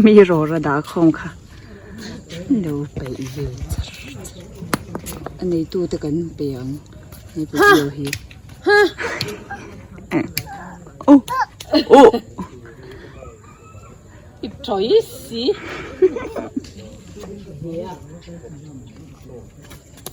Mi rawra dah khawm kha lo peih ve char char a neitu te kan pe ang he video hi oh oh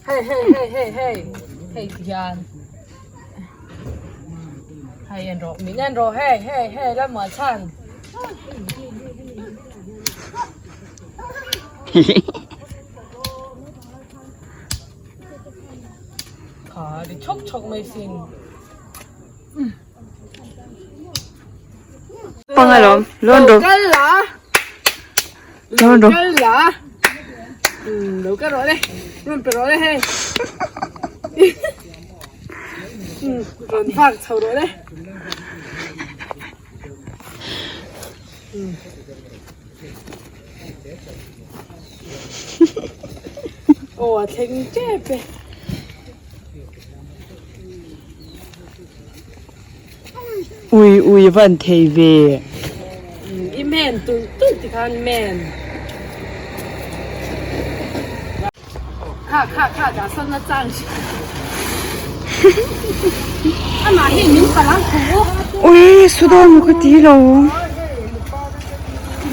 Hei hei hei hei hei hei ti hian hei en rawh min en rawh hei hei hei la muan chhan kha ri chhawk chhawk mai sin pang alawm lawn rawh kal la lawn rawh kal la lo kal rawh le rawn pe rawh le hei rawn vak chho rawh le aw a thleng tep e. Ui ui van thei ve. I men tulh tulh ti khan men. Kha kha kha dah sawn na chang si. Amah hi min palang khu. Ui sudo mu ka ti lo.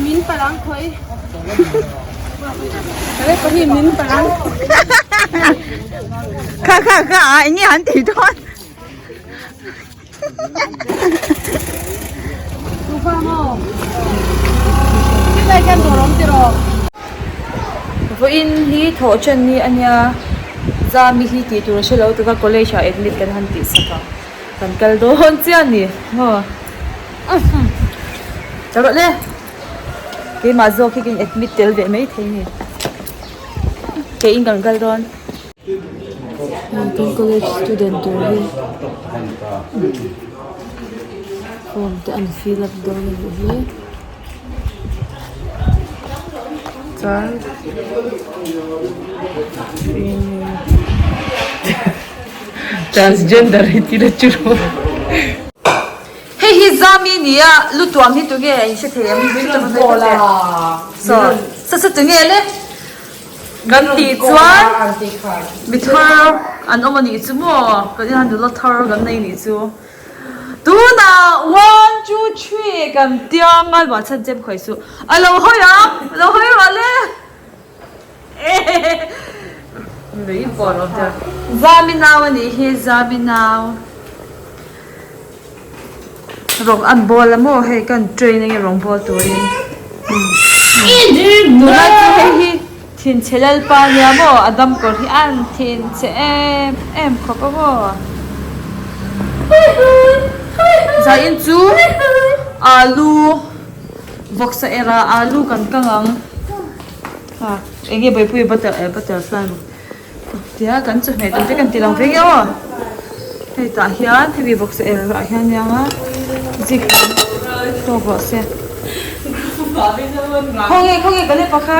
Min palang khoi. Kale pahnih min palang. Kha kha kha a eng nge an tih dawn. Vawiin hi thawh ṭan ni a nia, Zami hi tih tur a hre lo tuk a, college ah admit kan han tih sak ang, kan kal dawn chiah a ni maw? Ta rawh le, keimah zawk hi ka in admit tel ve mai thei a ni, keiin kan kal dawn. Kan college student tur hi form te an fill up dawn a nih hi chuan transgender hi tih la chu rawh. Hei hi Zami nia lutuam hi tunge in hre thei em? Saw sa tunge le? Kan tih chuan mi thar an awm a nih chu maw? Kan inah nula thar kan nei nih chu. Tunah one two three kan tiang a, mah chhan chem khawi suh. A lo hawi ang, a lo hawi ruah le. Nui pawh a awm teh. Zami nau a nih hi, Zami nau. Rawng an bawl a maw hei kan train ange rawng bawl turin nula chu hei hi thinchhe lalpa nia maw a dam kawr hi an thinchhe em em khawp a maw zain chu alu vawksa era alu kan kang ang a enge buaipui butter eh butterfly maw. Tia kan chawhmeh tur te kan ti lang ve nge aw hei tah hian hemi vawksa er ah hian nia zik tawk rawh se khawnge khawnge ka lep a kha.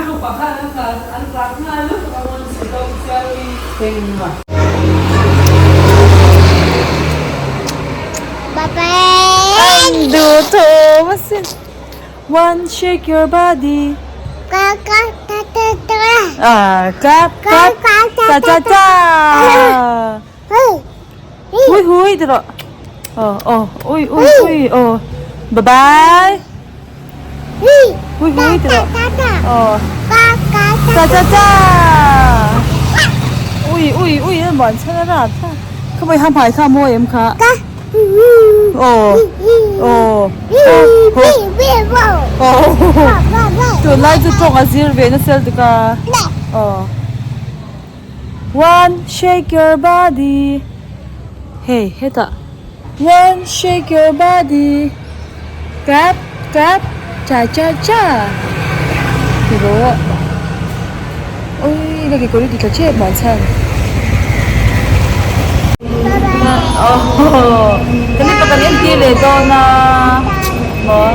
An duh thawm asin. One shake your body. Ah, clap clap cha cha cha. Hui hui ti rawh. Oh oh ui ui ui oh. Bye bye. Hui hui ti rawh. Oh. Cha cha cha. Ui ui ui a muan chhan a rat kha. Khaw hmai hmai kha mawi em kha. Aw aw aw tunlai chu tawng a zir ve nasa lutuk a aw one shake your body hei hetah one shake your body clap clap cha cha cha ti rawh ui ka kekawr hi ti tla tep mah chhan. Kan mipa kan entir leh dawn a maw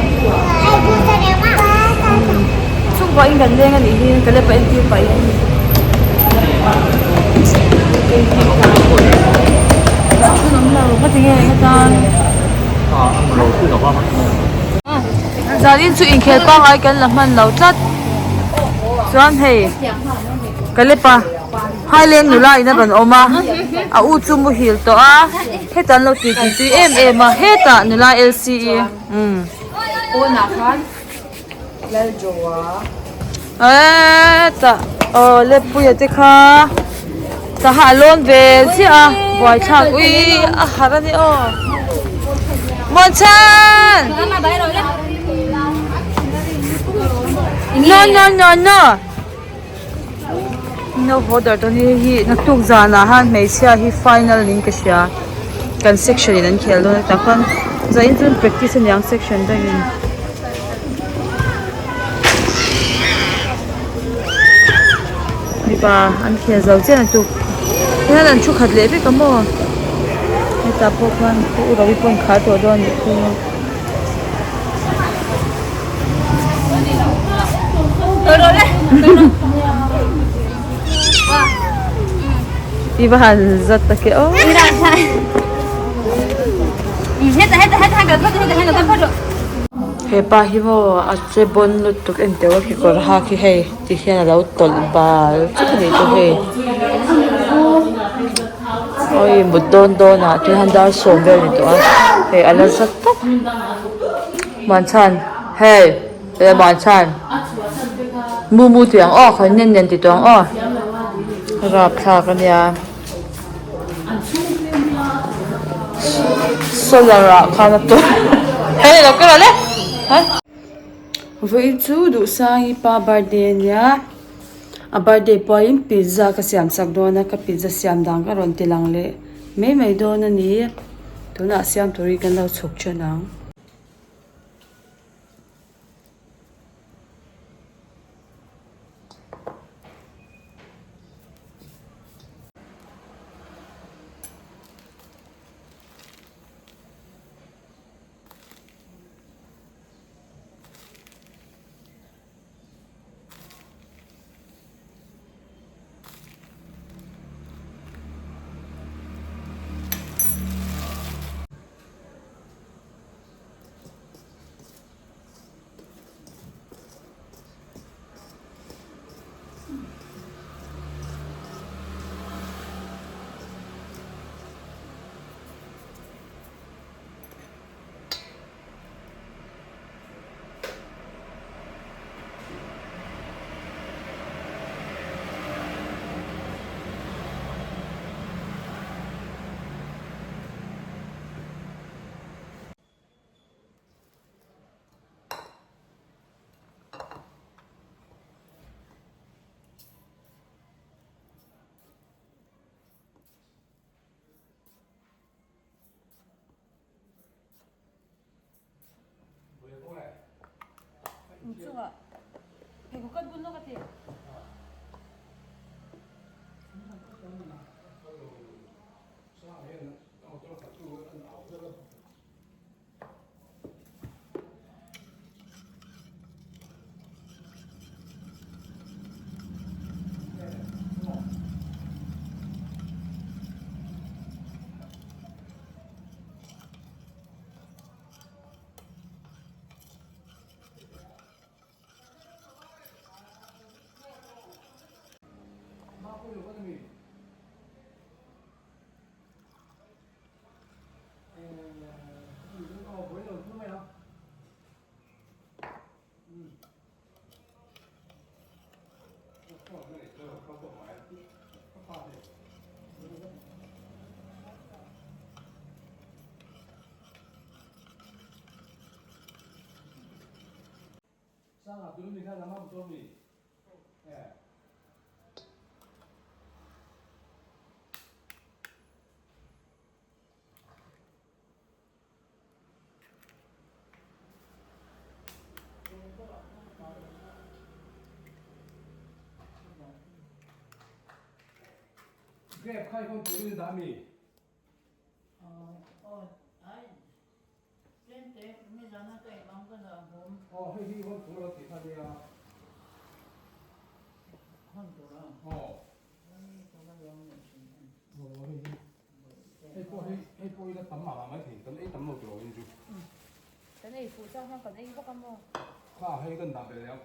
chhungkua in kan leng a nih hi ka lepa entir pah hi a ni thu awm lo ka ti nge heta. Zanin chu inkhel pangngai kan la hman lo tlat chuan hei Kalepa Highland nula in a rawn awm a a u chu muhil tawh a hetah an lo ti ti tui em em a hetah nula L_C_E umm hetah aw Leppuia te kha taha a lawn ve chiah a buaithlak ui a harh a ni aw Muanchhan no no no no no haw dar dawn hi hei naktuk zanah han hmeichhia hi final niin ka hria kan section in an khel dawn a tah khan zanin chuan practice aniang section dangin. Mipa an khel zo chiah na tuk hian an thu khat leh vek a maw hetah pawh khuan pu Urawi pawh a inkhar tawh dawn a nih chu. I va han zat tak e aw. He pa hi maw a che bawn lutuk en teuh a kekawr hak hi hei ti hian a lo tawlh bal chiah a nih chu hei awi mut dawn dawn ah te hian dar sawm vel a ni tawh a hei a la zat tawp muanchhan hei eng muanchhan mu mu tih ang aw khawi nen nen ti tawh ang aw rapthlak a nia. Solar ah khan a tawlh hei lo kal le vawiin chu Duhsangi pa birthday a nia a birthday pawhin pizza ka siam sak dawn a ka pizza siam dan ka rawn ti lang leh mai mai dawn a ni tunah siam turin kan lo chhuk then ang. chang hian kan ei vak a maw? Kha hei kan dah belh leh ang.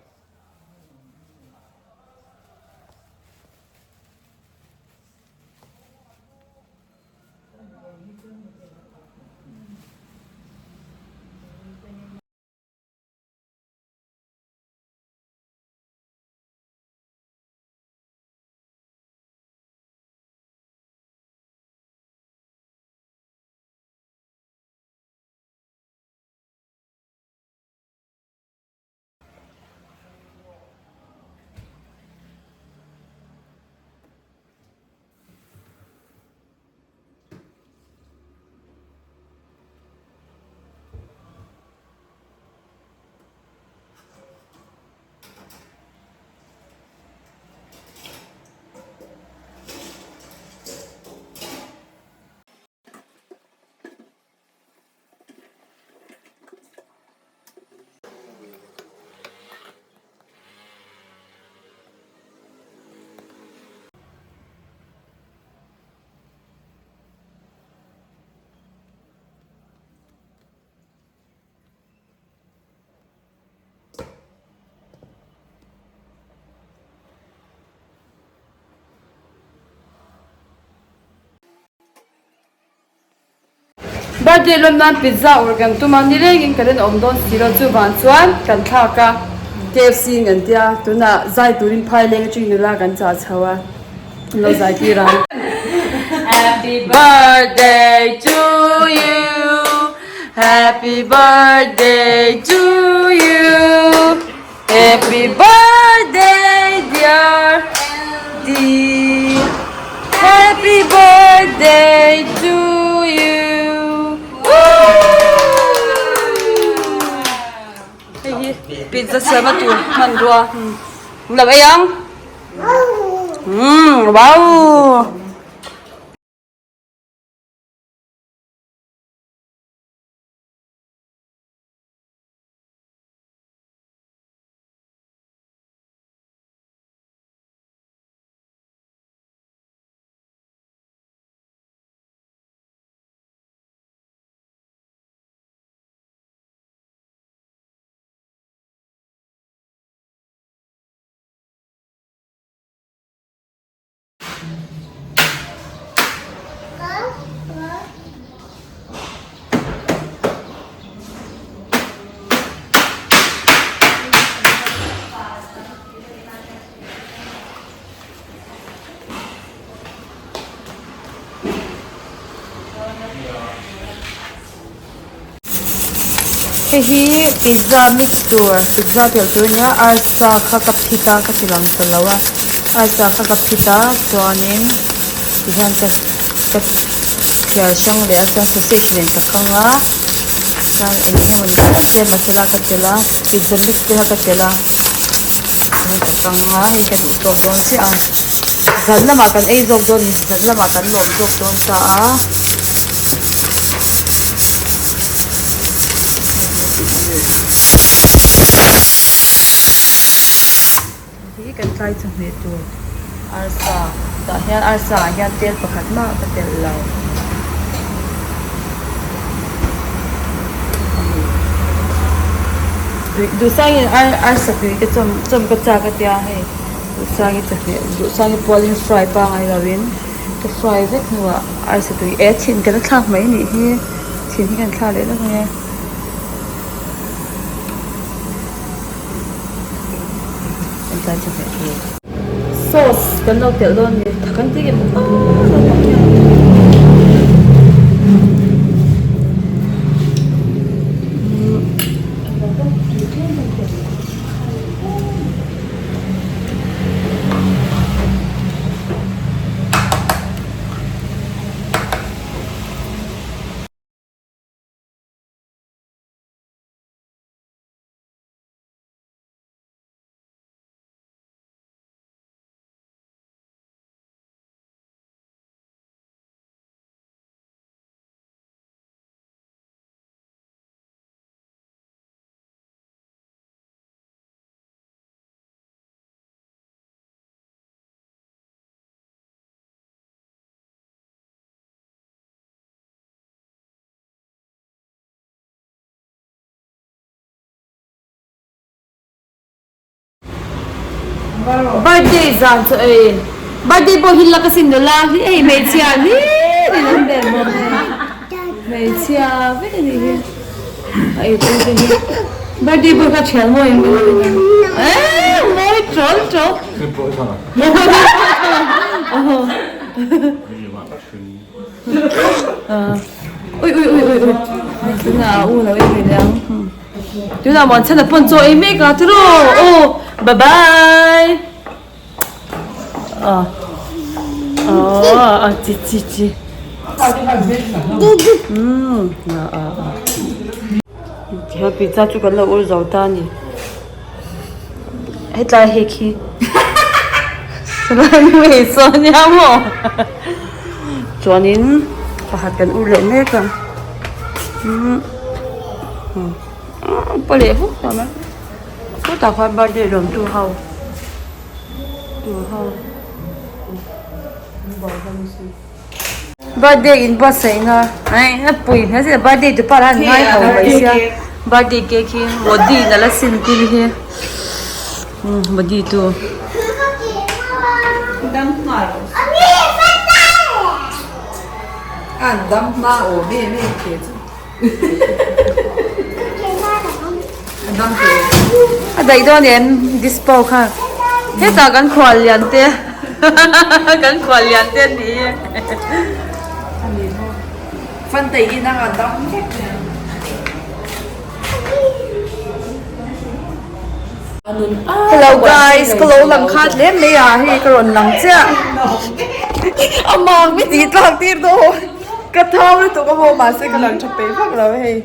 Birthday lawm nan pizza ur kan tum a, nilengin kan en awm dawn si lo chuvang chuan kan thlak a, KFC in kan tia tunah zai turin phai leng atangin nula kan chah chho a, an lo zai tir ang. Happy birthday to you, happy birthday to you, happy birthday dear Dee, happy birthday to you. Hei hi pizza siamna tur hmanrua lo ei ang. Umm wow. Hei hi pizza mix tur pizza telh tur ania arsa kha ka phit a ka ti lang ta lo a arsa kha ka phit a chuanin tihian ka ka thiar hrang leh a chuan sausage nen ka kang a chuan eng eng emawni tlem tlem masala ka telh a pizza mix te kha ka telh a hei ka kang a hei ka duh tawk dawn chiah a zan lamah kan ei zawk dawn a ni zan lamah kan lawm zawk dawn ta a. Hi kan tlai chawhmeh tur arsa tah hian arsa ah hian tel pakhat mah ka telh lo duhsangin arsa tui ka chawm chawm ka chak a tia hei duhsangi chawhmeh duhsangi pualin fry pangai lovin ka fry vek hnuah arsa tui e chhin kan la thlak mai anih hi chhin hi kan thlak leh lawk ang e. Sauce kan lo telh dawn a ni kan ti nge maw naupang hian. Birthday zan chu ei birthday pawh hi la ka sin nula hi hei hmeichhia hlir in an ber bawk hmeichhia vek a nih hi a ei pawh te hi birthday pawh kha thian mawi ang eee mawi tawl tawl ui ui ui ui ui tunah a u lo ei ve leh ang. Tunah muan chhan a pawn chaw ei mek a tiraw aw bye bye ah ah ah chi chi chi umm ah ah ah tihian pizza chu kan lo ur zo ta a ni hetlai hei khi helai hei sawn nia maw chuanin pakhat kan ur leh mek a umm. Pa leh vuk tawh mai chutah khuan birthday lawm tu ho tur ho birthday in buatsaihna a pui hmel zet a birthday tu pa lah an ngai ho mai sia birthday cake hi modi in ala sin tir hi modi tu. A daih dawn em dispo kha hetah kan khual lian te kan khual lian te an nih hi Hello guys ka lo lang khat hle mai a hei ka rawn lang chiah amah mi tih tlak tir dawn. Ka thau lutuk a maw mahse ka lang tha peih vak lo hei.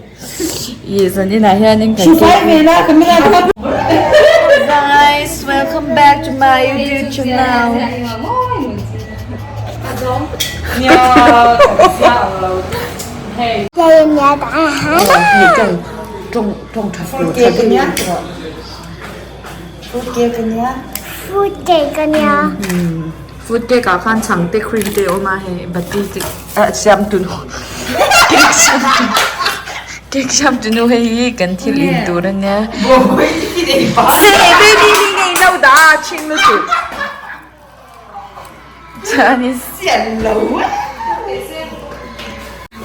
Ih zan inah hianin kan cake Guys welcome back to my youtube channel. Fruit cake ah khan chhang te cream te a awm a hei bati te ah siam tu nu cake siam tu cake siam tu nu hei hi kan thil in tur a nia baby hi ngei no dah a chhing lutuk chuanin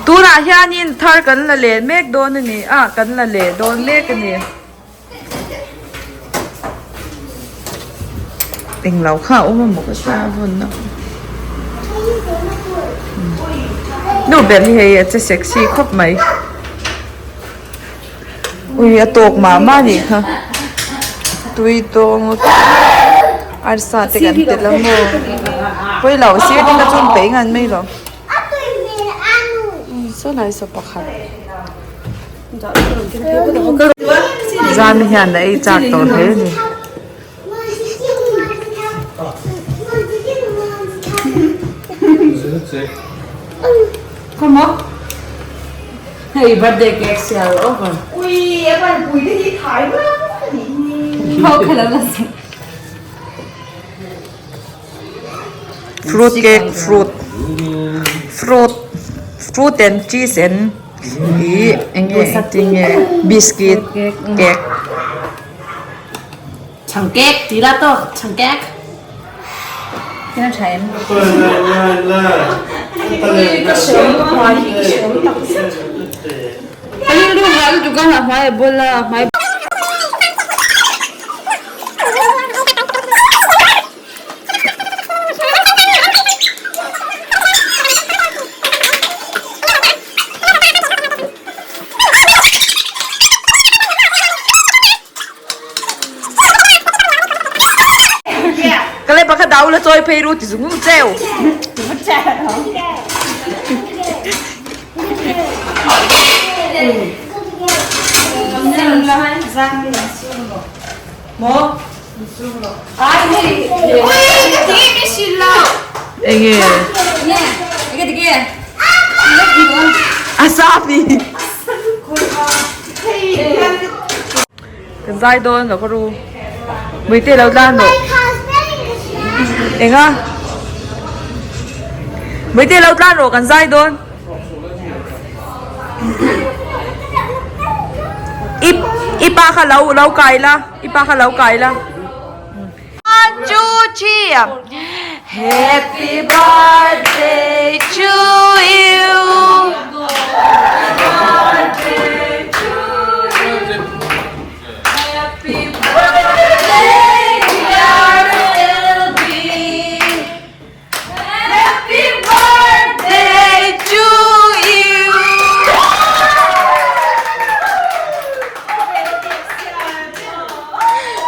tunah hianin thar kan la leh mek dawn a ni a kan la leh dawn mek a ni. Englo kha a awm a maw ka hria a vawn na nu ber hi hei a che sexy khawp mai ui a tawk mah mah a nih kha tui tawng arsa te kan telh a maw pawilo sir te kha chuan peih ngan mai lo saw lai saw pakhat. Zan hian a ei chak tawh hle a ni. Hei birthday cake sial over. Ui a ban pui te hi thai Fruit cake fruit fruit fruit and cheese and Ih eng nge engtin nge biscuit cake. Chhang cake tih la tawk chhang cake. Tin a tha em? Ka hriam ka hmai hi ka hriam tak zet. Ka rilru hah lutuk a hmai a bawl a hmai. Ka le pakhat dau la chawi phei ru ti zung zung cheu. Maw? Enge? A sapi. Kan zai dawn lo ka ru. Muite lo tlan rawh. Enga? Muite lo tlan rawh kan zai dawn. I i pa kha lo lo kai la. I pa kha lo kai la. One, two, three. Happy birthday to you. Happy birthday dear Elby. Happy birthday to you.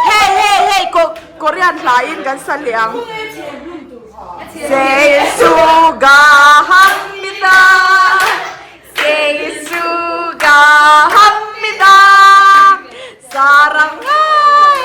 Hei hei hei Korean hla in kan sa leh ang. Seisuga hamnida Seisuga hamnida Sarangai.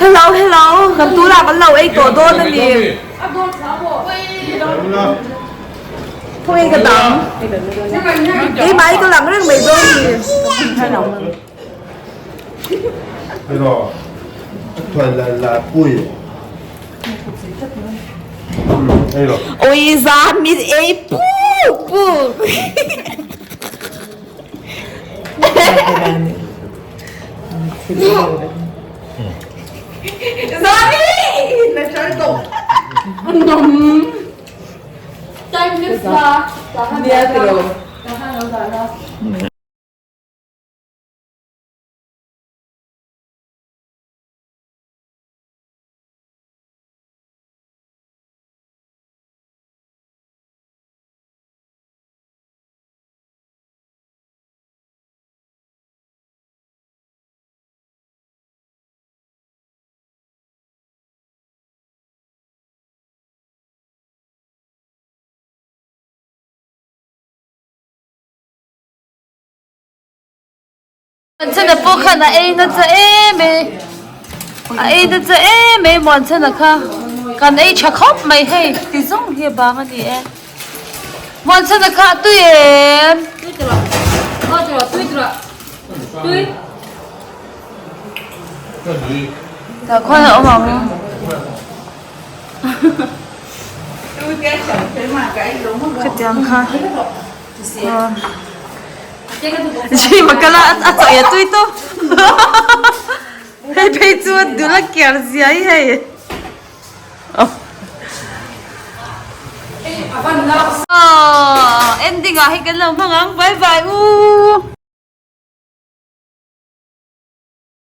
Hello hello kan tunah kan lo ei tawh dawn a ni. Khawnge ka dang keimah hi ka lang reng mai dawn a ni. Awi zan min ei puk puk. Muanchhana pawh khan a ei nasa em e a ei nasa em e Muanchhana kha kan ei tha khawp mai hei ti zawng hi a bang a ni e Muanchhana kha a tui em tah khuan a awm ang. Khatiang kha Zui makala a chawih a tui tawp hei phei chu a dul a kiar zia hi hei Aww ending ah hei kan lo hmang ang bye bye u.